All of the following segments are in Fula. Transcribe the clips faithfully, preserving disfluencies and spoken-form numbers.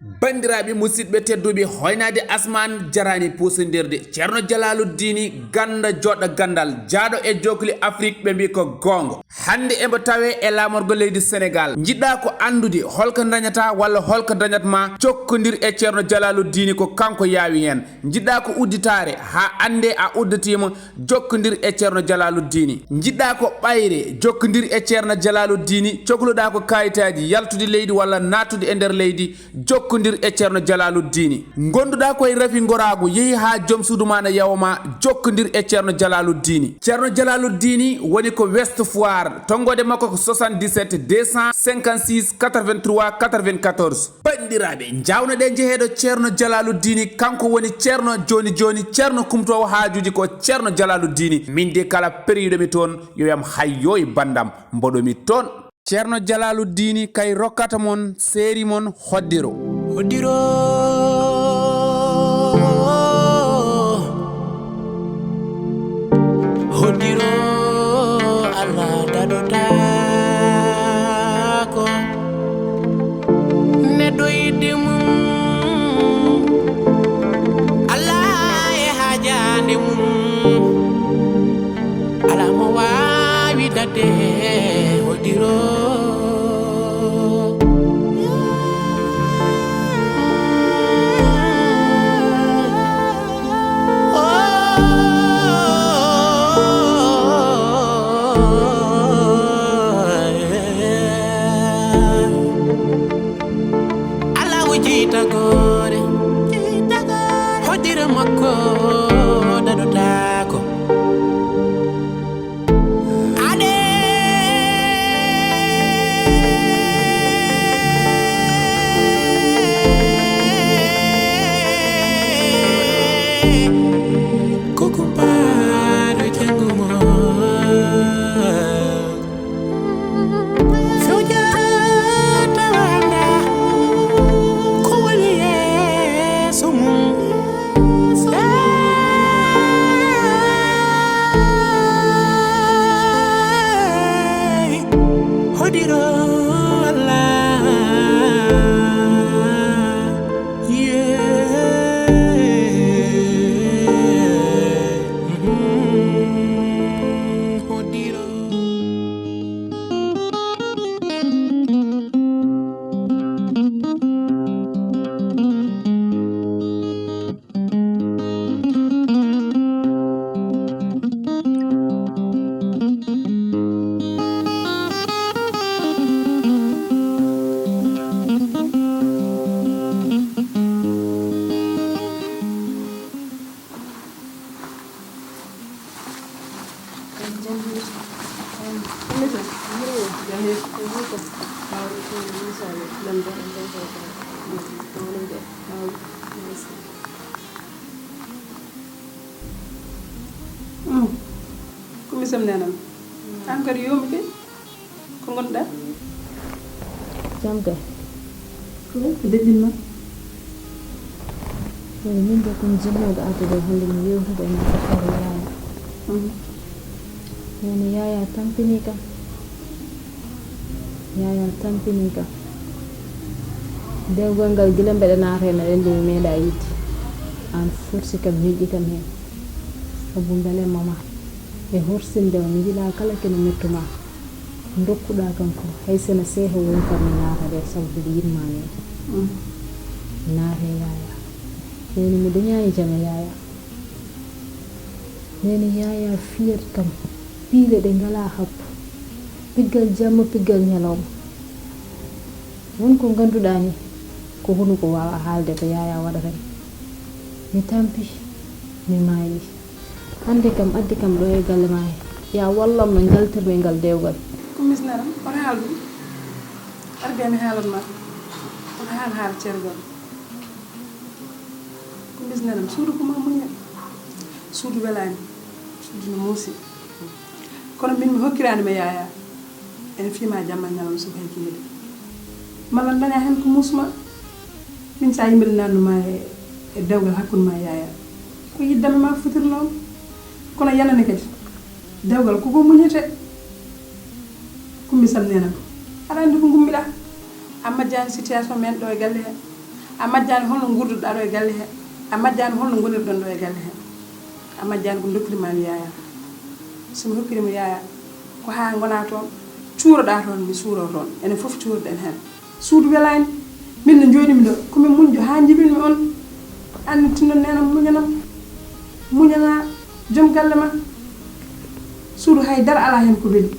Banndiraaɓe musidɓe tedduɓe, hoynaade asmaan jaraani puusindirde. Ceerno Jalaaluddini, gannda joɗɗo ganndal, jaaɗo e jokli Afrik, ɓe mbi ko goongo. Hannde eɓe tawe e laamorgo leydi Senegaal. Njiɗɗaa ko anndude holko dañataa walla holko dañat ma, jokkondir e Ceerno Jalaaluddini, ko kanko yaawi heen. Njiɗɗaa ko udditaare haa annde a udditiima, jokkondir e Ceerno Jalaaluddini. Njiɗɗaa ko ɓayre, jokkondir e Ceerno Jalaaluddini. Cokluɗaa ko kaayitaaji yaltude leydi walla naattude e nder leydi, jokkondir e Ceerno Jalaaluddini. Ngonduɗaa ko e rafi ngoraagu, yehi haa joom suudu ma na yawo ma, jokkondir e Ceerno Jalaaluddini. Ceerno Jalaaluddini woni ko West Foire, tonngoode makko ko soixante-dix-sept deux cent cinquante-six quatre-vingt-trois quatre-vingt-quatorze. Banndiraaɓe, njawno ɗe njeheeɗo Ceerno Jalaaluddini, kanko woni Ceerno jooni jooni, Ceerno kumtoowo haajuuji ko Ceerno Jalaaluddini. Min de kala periiɗo mi toon, yo yam hayyo e banndam, mboɗo mi toon. Ceerno Jalaaluddini kay rokkata mon, seeri mon hoddiro. Hoddiro, hoddiro, Allah daɗotaako. Neɗɗo yiɗde mum, Allah e haajaande mum. Alaa mo waawi daɗde hoddiro. Alaa o jiytagoore, hoddiro makko daɗotaako. Ade ko kumpaaɗo janngo mo. Fewjata wanga ko woni yeeso mum. Hoɗiro Allah. Yeah. Hoɗiro. Ko mi samnanam. An kadi yoomi kay. Ko ngonɗa? Jam kay. Ko deƴƴinma? Woni min de ko mi jinnooɗo arde ɗo hannde mi yewtida e ma affaire Yaya. Woni Yaya tampini kam. Yaya tampini kam. Dewgol ngal gila mbeɗa naata heen aɗa anndi mi meeɗa yiɗde. Aan forsi kam, ñoƴƴi kam heen. Sabu mbelemma ma e horsinde ma, mi yiɗa kala kene mettu ma. Ndokkuɗaa kam ko, hay sena seeha woni kam mi naata nder sabu mbiɗa yiɗ ma nii. Naate Yaya. Woni mi dañaani jam e Yaya. Nene Yaya fiyat kam piile ɗe ngalaa happu. Piggal jamma, piggal ñalawma. Won ko ngannduɗaa ni, ko hunuko waawa haalde ko Yaya waɗata mi. Mi tampi, mi maayi. Hannde kam addi kam ɗo e galle ma he. Ya wallam no njaltirmi ngal dewgal. Ko misnaram, on haal ɗum. Arga mi haalan ma. On haal haal cergal. Ko misnaram, suudu ko ma muñal. Suudu welaani. Suudu no muusi. Kono min mi hokkiraani ma Yaya. Ene fima jamma ñalawma suka e kiyeede. Malla daña heen ko musma. Min sa yimɓe nannu ma e, e dewgal hakkunde ma e Yaya. Ko yiddame ma fotir noon. Kono yanane kadi. Dewgal koko muñete. Kumbi Sam nena. Aɗa anndi ko ngummiɗa. Amma jani situation men ɗo e galle he. A majjaani holno nguurduɗaa ɗo e galle he? A majjaani holno ngonirɗon ɗo e galle he? A majjaani ko ndokkiri maami yaaya. So mi hokkiri mo yaaya, ko haa ngona toon, cuuroɗaa toon, mi suuroo toon. Enen fof cuurɗen heen. Suudu welaani. Min no njooɗimi ɗo, ko min muñjo haa njibinmi on. Annitinno neenam muñanam. Muñana joom galle ma. Suudu hay dara alaa heen ko weli.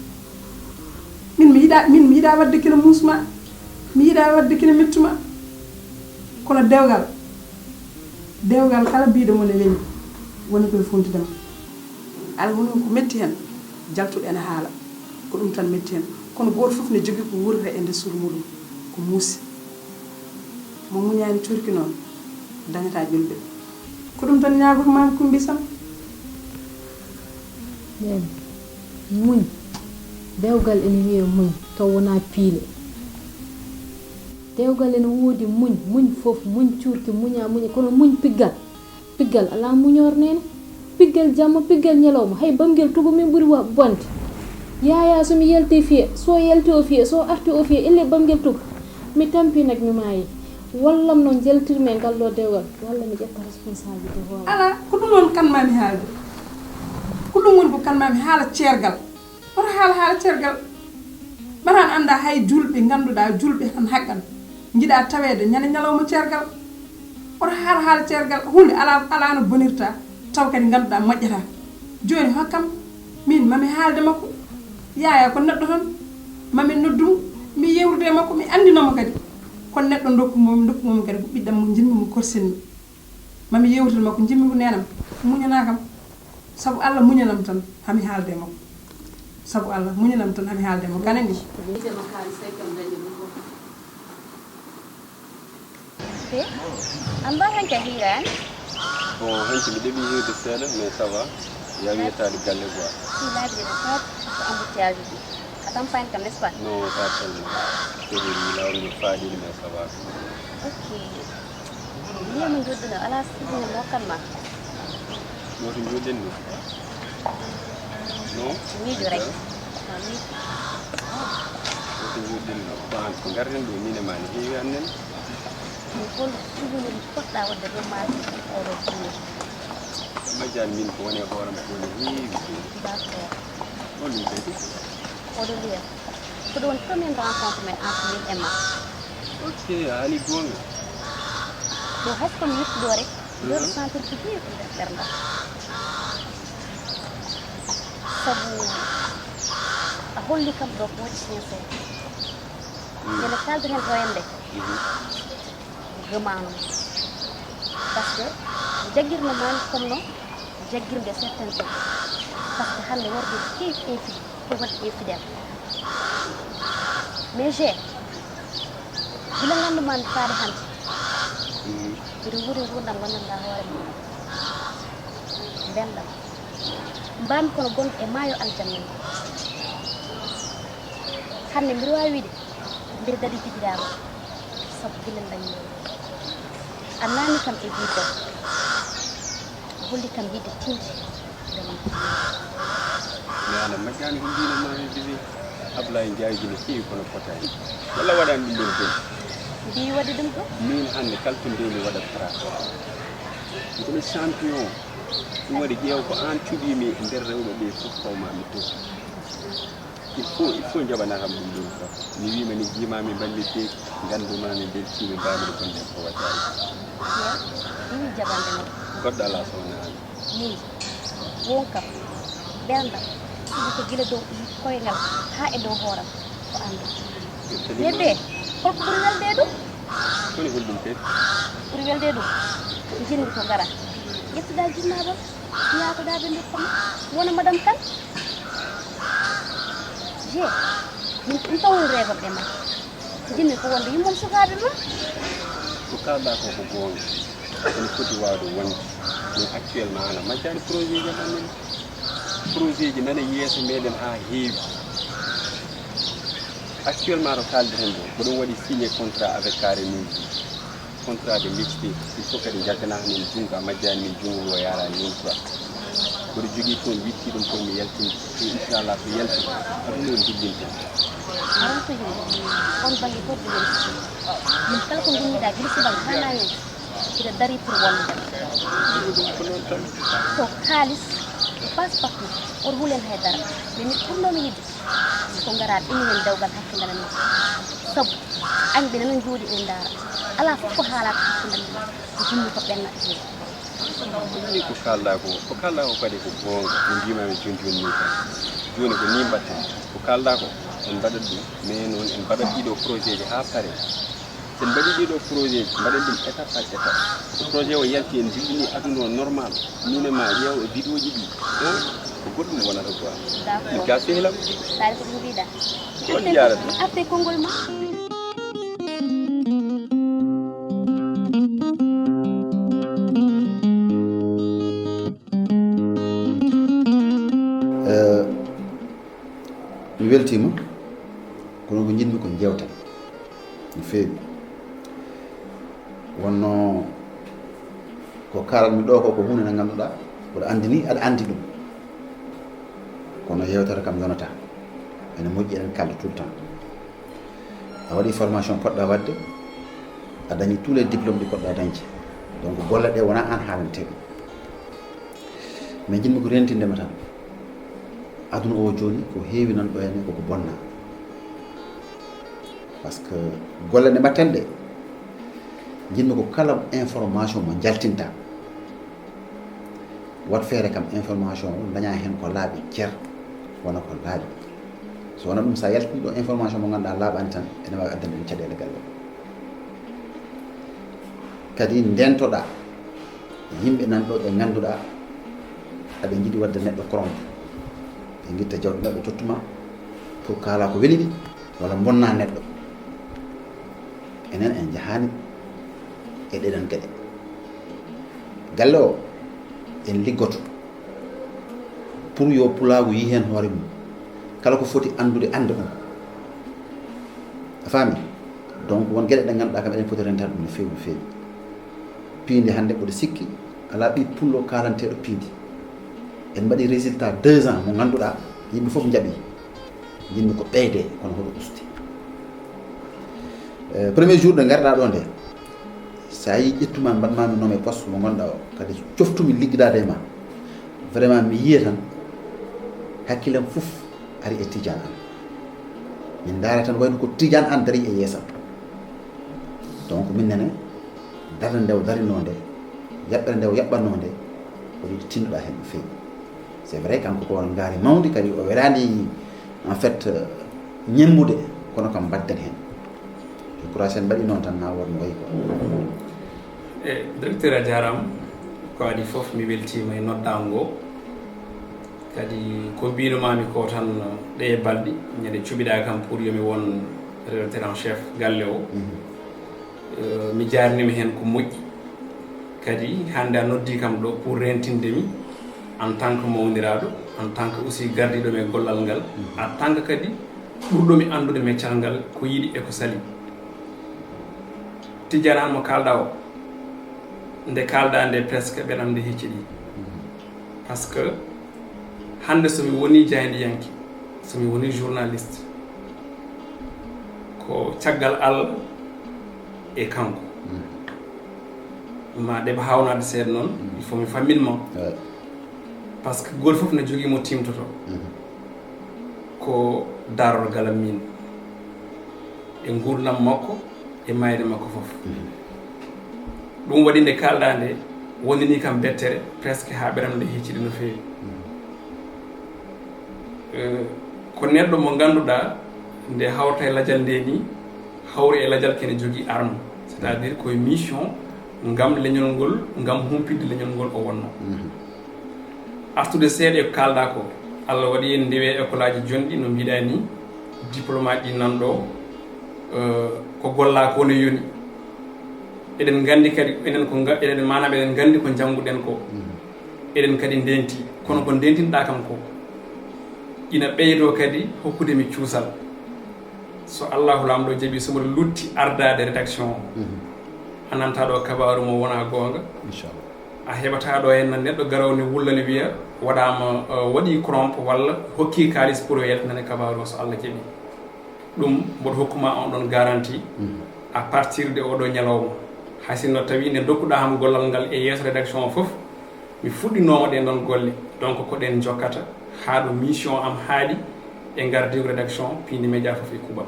Min mi yiɗa, min mi yiɗa waɗde kene muusma. Mi yiɗa waɗde kene mettuma. Kono dewgal, dewgal kala mbiɗo mo ne weñi, woni koye funtidam. Alaa woni ko metti heen, jaltuɗo ene haala. Ko ɗum tan metti heen. Kono gooto fof ne jogii ko wuurata e nder suudu muɗum, ko muusi. Mo muñaani cuurki noon, dañataa ƴulɓe. Ko ɗum tan ñaagotoo maami Kumbi Sam. Ɓeen, muñ. Dewgal ene wiyee muñ, taw wonaa piile. Dewgal ene woodi muñ, muñ fof, muñ cuurki, muña, muña, kono muñ piggal. Piggal alaa muñoor neene. Piggal jamma, piggal ñalawma, hay bamngel tugu min ɓuri wa- bonde. Yaayaa so mi yalti fiya, so yalti o fiya, so arti o fiya, elle bamngel tugu. Mi tampi nak mi maayi. Wallam no njaltirmi e ngal ɗo dewgal, walla mi ƴetta responsabilité hoore. Alaa, ko ɗum woni kan maami haalde. Ko ɗum woni ko kan maami haala ceergal. Oto haal haala ceergal. Mbaɗa aan anndaa hay juulɓe ngannduɗaa juulɓe tan haqqan. Njiɗaa taweede ñande ñalawma ceergal. Oto haal haala ceergal. Huunde alaa alaa no bonirta taw kadi ngannduɗaa moƴƴata. Jooni hokkam miin mami haalde makko. Yaayaa ko neɗɗo tan. Mami noddu mo mi yeewtude e makko mi anndina mo kadi. Ko neɗɗo ndokku mo mi ndokku mo kadi ko ɓiɗɗam mo njiɗmi mo korsinmi. Mami yeewtida makko njiɗmi ko neenam muñanaa kam. Sabu Allah muñanam tan hami haalde e makko. Sabu Allah muñanam tan hami haalde e makko. Kanen ɗi. An ba hanke hiran? Bon, hanki mi ɗeɓi hirde seeɗa mais ça va. Yawi yettaade galle quoi. Si laabi ɗe fat ko embouteillage ji. A tampani kam n'est-ce pas? Non, pas tellement. Ko hiri lawol ngol faaɗiɗo mais ça va. Ok. Ndiyam njoɗɗina alaa sibu nokkan ma. Ɗo to njoɗɗen ɗo. No? Miijo rek. Ma miijo. Ɗo to njoɗɗen ɗo. Ko an ko garɗen ɗo min e ma ne heewi annen. Mi hol tuguni poɗɗa wadde ɗum ma oɗo buuri. Majjan min ko woni e hooram ko ne heewi. D'accord. Hol ɗum kadi? Oɗo ndiyam. Ko ɗum woni premier rencontre men entre min e ma. Ok, a haali goonga. Ɗo hay so komi yettuɗo rek, mbeɗo sentir ko heewi e nder ɓernda. Sabu a holli kam ɗo ko waɗi sincère. Nde no kaalden heen ɗo hannde, mi gëmaano. Par ce que mi jaggirno maami comme no jaggirde certains autres. Par ce que hannde worɓe heewi infidèle. Ko waɗi infidèle. Mais je gila nganndu ma mi faade hannde. Mbiɗo wuuri nguurndam nganndanɗaa hoore mum. Belɗam. Mbaami kono gonɗo e maayo aljanna ni. Hannde mbiɗo waawi wiide mbiɗo daɗi jigiraama. Sabu gila dañmi a naami kam e biiɗo. Holli kam yiɗde tiiɗde. Mais ana majjani ko mbino ma e bisi Ablaye Ndiaye jine heewi kono fotani walla waɗani ɗum ɗon ɗum mbi waɗi ɗum ɗo min hannde kala to mbimi waɗat tracé kono champion ɗum waɗi ƴeew ko an cuɓimi e nder rewɓe ɓe fof fawmami to il faut il faut jaɓana kam ɗum ɗum fof mi wima ni jimami ballitte gandumami beltimi mbawmi ɗo konde ko waɗɗani ɗum jaɓande mo goɗɗo ala sowna an miijo, wonkam, ɓerndam, sibu ko gila dow koyngal haa e dow hooram ko aan ɗum. Bébé, holko ɓuri welde e ɗum? Koni holɗum kay? Ɓuri welde e ɗum, jinngi ko ngara, ƴettuɗaa jinnaabam, yaatoɗaa ɓe ndokkam, wona madame Kane. Je, min ɗum tan woni rêve am e ma. Jinmi ko wonde yummum sukaaɓe mum. Ko kaalɗa ko ko goonga. Ene foti waawde wonde. Mais actuellement hana majjani projet ji amen. Projet ji nana yeeso meɗen haa heewi. Actuellement to kaalden ɗo, mboɗon waɗi signé contrat avec Carré Musique. Contrat de mixte, il faut kadi jaggana min junngo a majjani min junngo ngo yaarani min quoi. Mboɗo jogii toon witti ɗum pour mi yaltinde. Inchallah so yalti, aɗum ɗo dillinten. Ɗum ko yimɓe. On bannge fof ɓe yonti. Min kala ko ngummiɗaa gila subaka haa naange, mbiɗa darii pour wallude. Ko kaalis, ko passe partout, oto hul heen hay dara. Mais min ɓurnoomi yiɗde ko ngaraa ɓe minen dewgal hakkunde amen. Sabu añɓe nana njooɗi ɓe ndaara. Alaa fof ko haalaaka hakkunde amen. Ko jinni ko ɓenna ɗum. Ko woni ko kaalɗaa ko, ko kaalɗaa ko kadi ko goonga, no mbiimaami jooni jooni nii tan. Jooni ko nii mbaɗten, ko kaalɗaa ko, en mbaɗat ɗum, mais noon en mbaɗat ɗiɗo projet ji haa pare. So en mbaɗii ɗiɗo projet ji, mbaɗen ɗum étape par étape. So projet o yalti, en njillini aduna o normal, miin e maa ƴeew e vidéo ji ɗi, hein? Ko goɗɗum wonata quoi. D'accord. Min ka sehlam. Kaalis ko ɗum mbiɗa. On jaarata. Atte konngol ma. Eh, mi weltiima, kono ko njiɗmi ko njeewten no feewi. Wonno ko kaalatmi ɗo ko, ko huunde nde ngannduɗaa, mboɗo anndi ni aɗa anndi ɗum. Kono yeewtere kam yonataa. Ene moƴƴi, eɗen kaalda tout le temps. A waɗi formation poɗɗa waɗde, a dañi tous les diplômes ɗi poɗɗa dañde. Donc golle ɗe wonaa aan haalantee ɗum. Mais njiɗmi ko rentinde ma tan. Aduna o jooni ko heewi nan ɗo henne koko bonna. Par ce que golle ɗe mbaɗten ɗe, njiɗmi ko kala information mo njaltinta, wat feere kam information o daña heen ko laaɓi cer, wona ko laaɓi. So wona ɗum, so a yaltini ɗo information mo ngannduɗaa laaɓaani tan, ene waawi addande ɗum caɗeele galle. Kadi ndentoɗaa yimɓe nan ɗo ɓe ngannduɗaa aɓe njiɗi waɗde neɗɗo corrompu. Ɓe ngitta jawdi neɗɗo tottuma pour kaala ko weli ɗi, walla mbonna neɗɗo. Enen en njahaani e ɗeɗen geɗe. Galle o en liggoto pour yo pulaagu yi heen hoore mum. Kala ko foti anndude annda ɗum. A faami? Donc won geɗe ɗe ngannduɗaa kam eɗen poti rentade ɗum no feewi no feewi. Piindi hannde mboɗo sikki alaa ɓiy pullo kaalanteeɗo piindi. En mbaɗi résultat deux ans mo ngannduɗaa yimɓe fof njaɓi. Njiɗmi ko ɓeyde, kono hoɗo usti. Eh, premier jour nde ngarɗaa ɗo nde, so a yii ƴettuma mbaɗmami nommé poste mo ngonɗaa o, kadi coftumi liggidaade e ma, vraiment mi yiya tan hakkillam fof ari e Tidiane Anne. Min ndaara tan wayno ko Tidiane Anne dari e yeesam. Donc min nene darde nde o darinoo nde, yaɓɓere nde o yaɓɓatnoo nde, ko ɗum tinnoɗaa heen no feewi. C'est vrai, kanko ko on ngaari mawndi, kadi o welaani, en fait, euh, ñemmbude, kono kam mbaɗden heen. Je crois sen mbaɗi noon tan, ma wood no wayi ko. E, directeur, a jaaraama. Ko adii fof, mi weltiima e noddaango ngoo. Kadi ko mbiinumaami ko tan, ɗee balɗe, ñande cuɓiɗaa kam pour yo mi won rédacteur en chef galle o. Mhm. Eh, mi jaarnima heen ko moƴƴi. Kadi hannde a noddi kam ɗo pour rentinde mi en tant que mawniraaɗo, en tant que aussi gardiiɗo mi e gollal ngal, en tant que kadi ɓurɗo mi anndude meccal ngal, ko yiɗi e ko sali. Tidiane Anne mo kaalɗaa o, nde kaalɗaa nde presque ɓeram nde hecciɗi. Par ce que hannde so mi woni jaayndiyanke, so mi woni journaliste, ko caggal Allah e kanko. Mm. Ma ɗeɓ haawnaade seeɗa noon, mm, il faut mi fammin ma. Ouais. Par ce que gooto fof ne jogii mo tiimtotoo. Mhm. Ko darorgal am miin. E nguurndam makko, e maayde makko fof. Mhm. Ɗum waɗi nde kaalɗaa nde, wonini kam bettere, presque haa ɓeram nde hecciɗi no feewi. Mhm. Eh, ko neɗɗo mo ngannduɗaa, nde hawrata e lajal nde nii, hawri e lajal kene jogii arme. C'est-à-dire ko e mission ngam leñol ngol, ngam humpitde leñol ngol o wonnoo. Mhm. Artude seeɗa e ko kaalɗaa ko, Allah waɗi en ndewi e école aji jonɗi, no mbiɗaa nii, diplôme aji ɗi nan ɗo, eh, ko gollaa ko ne yoni. Eɗen nganndi kadi, enen ko nga-, eɗen, maanaam eɗen nganndi ko njannguɗen ko. Mhm. Eɗen kadi ndenti, kono ko ndentinɗaa kam ko, ina ɓeydoo kadi hokkude mi cuusal. So Allahu Laamɗo jaɓii, so mboɗo lutti ardaade rédaction o, mhm, a nantaa ɗo kabaaru mo wonaa goonga. Inchallah. A heɓataa ɗo henna neɗɗo garoowo ne wulla ne wiya, waɗaama, eh, waɗii corrompe walla hokkii kaalis pour o yaltinane kabaaru o, so Allah jaɓii. Ɗum mboɗo hokkuma on ɗon garantie à partir de oɗo ñalawma. Hay sinno tawi nde dokkuɗa ham gollal ngal e yeeso rédaction o fof, mi fuɗɗinooma ɗen ɗon golle. Donc ko ɗen jokkata haa ɗo mission am haaɗi e ngardiigu rédaction Piindi Média fof e kuuɓal.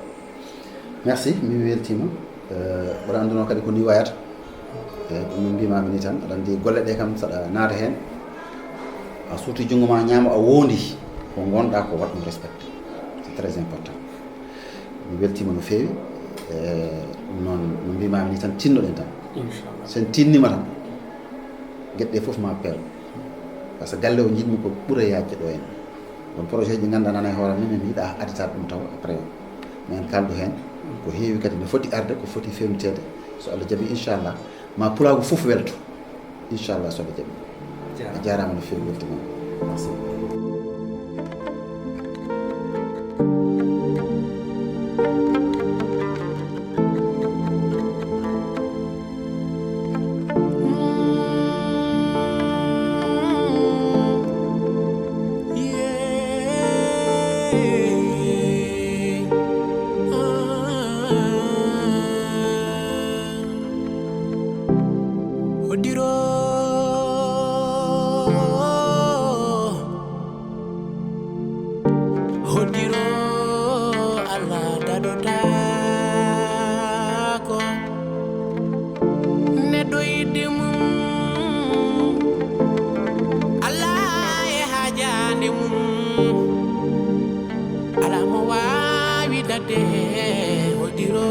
Merci, mi weltiima. Eh, mboɗo annduno kadi ko ni wayata. Eh, ɗum min mbimami ni tan, aɗa anndi golle ɗe kam saɗa naata heen, a suuti junngo ma ñaamo a wondi, ko ngonɗa ko waɗ ɗum respecté. C'est très important. Mi weltiima no feewi. Eh, ɗum noon no mbimami ni tan, tinnoɗen tan. Inchallah. Sen tinnima tan, geɗe ɗe fof ma peew. Par ce que galle o jiɗmi ko ɓura yaajde ɗo en. Ɗon projet ji ngannduɗaa nana e hoore men, min yiɗa additat ɗum taw après. Men kaldu heen ko heewi kadi no foti arde, ko foti fewniteede. So Allah jaɓi, inchallah, ma pulaagu fof welto. Inchallah, so Allah jaɓi. A jaaraama no feewi, weltiima. Merci. Hoddiro, hoddiro, Allah daɗotaako. Neɗɗo yiɗde mum, Allah e haajaande mum. Alaa mo waawi daɗde hoddiro.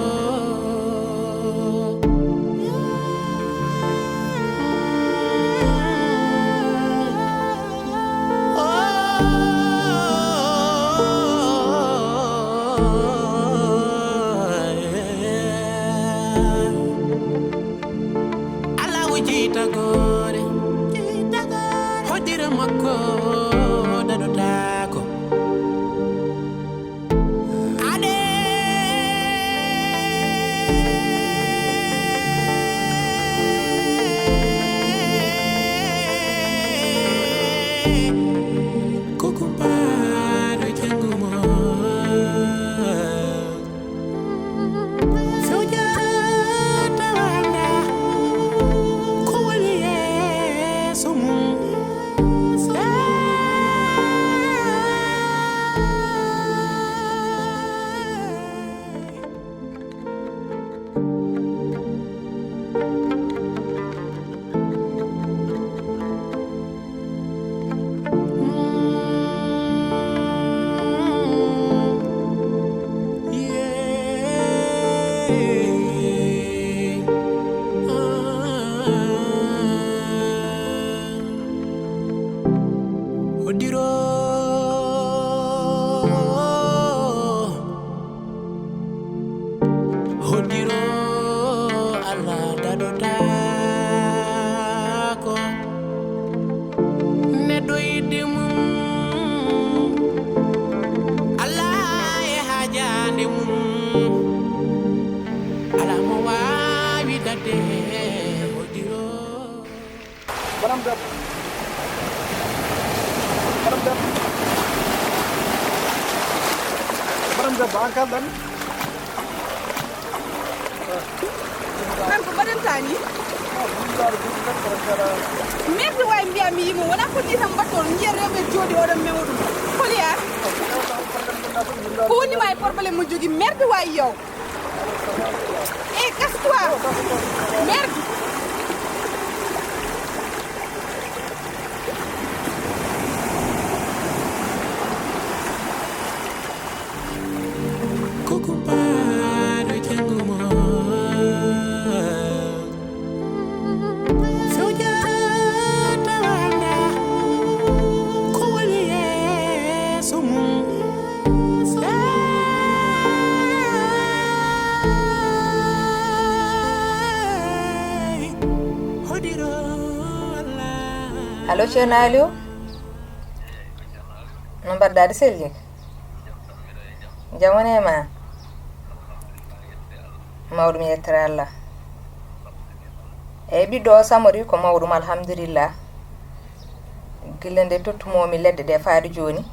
Alaa o jiytagoore, hoddiro makko daɗotaako. Ade. Ko kumpaaɗo janngo mo. Fewjata wanga ko woni yeeso mum. Hoddiro, hoddiro, Allah daɗotaako. Neɗɗo yiɗde mum, Allah e haajaande mum. Alaa mo waawi daɗde hoddiro. Madame Debbo. Madame Debbo. Madame Debbo, an kalɗan. An ko mbaɗanta ni? Merde wawi mbiya mi yimo wona ko ni tan mbatton jiya rewɓe jooɗi oɗon mewo ɗum. Holi an? Ko woni ma e problème mo jogi merde wawi yow. Eh, casse-toi. Merde. Allo, Ceerno Aliou? No mbaɗɗaa de selli? Jam woni e ma? Mawɗum yettere Allah. Eyi, ɓiɗɗo o samori ko mawɗum, alhamdulillah. Gila nde tottumomi leɗɗe ɗe faade jooni,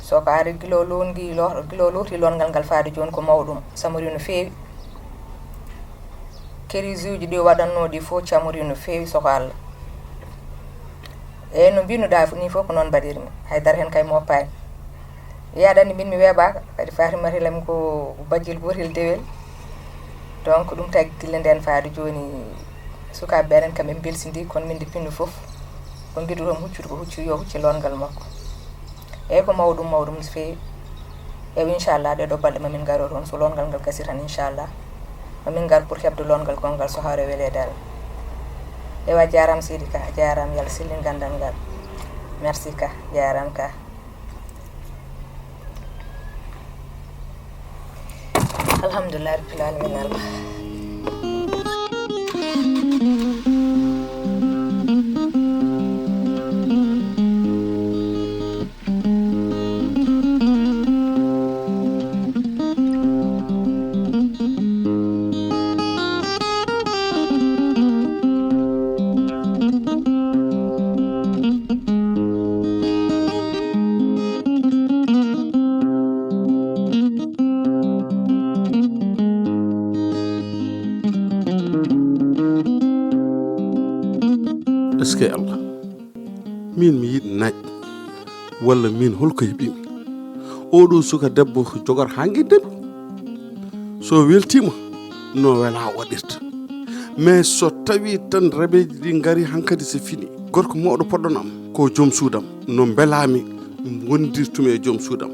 Sokaare gilo longi lo- gilo lowti longal ngal faade jooni ko mawɗum, samori no feewi. Kerisuuji ɗi waɗannoo ɗi fof camori no feewi, soko Allah. Eyi, no mbinuɗaa ni fof ko noon mbaɗirmi, haydara heen kay moppaani. Yaɗani min mi weeɓaaka, kadi Fatimata Hilam ko bajjel gootel dewel. Donc ɗum tagi gille ndeen faade jooni, sukaaɓe ɓe enen kam ɓe mbelsindi, kono min de pinno fof ko ngiɗu toon huccude ko huccu yo hucci longal makko. Eyi, ko mawɗum mawɗum no feewi. Ewa, inchallah ɗee ɗo balɗe mamin ngaro toon, so longal ngal gasi tan, inchallah mamin ngar pour heɓde longal gonngal so hawre weleede Allah. Ewa, jaaraama seydi ka, jaaraama, yalla sellin ganndal ngal. Merci ka, jaaraama ka. Alhamdulillah rabbil alamin Allah. Est-ce que Allah? Min mi yiɗ naaj. Walla min holko heɓimi? Oɗo suka debbo jogar ha gueddami. So weltima no wela waɗirta. Mais so tawi tan rebeji ɗi ngari hankadi, so fini, gorko mawɗo poɗɗon am ko joom suudam, no mbelami wondirtumi e joom suudam.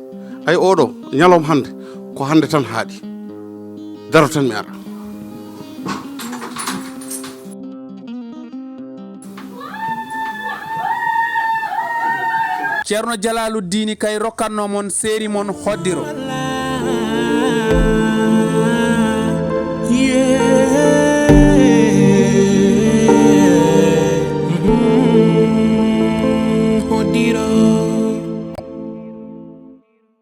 Ay, oɗo ñalawma hande ko hande tan haaɗi. Daro tan mi ara. Ceerno Jalaalu Diini Kay rokkatno mon seeri mon Hoddiro.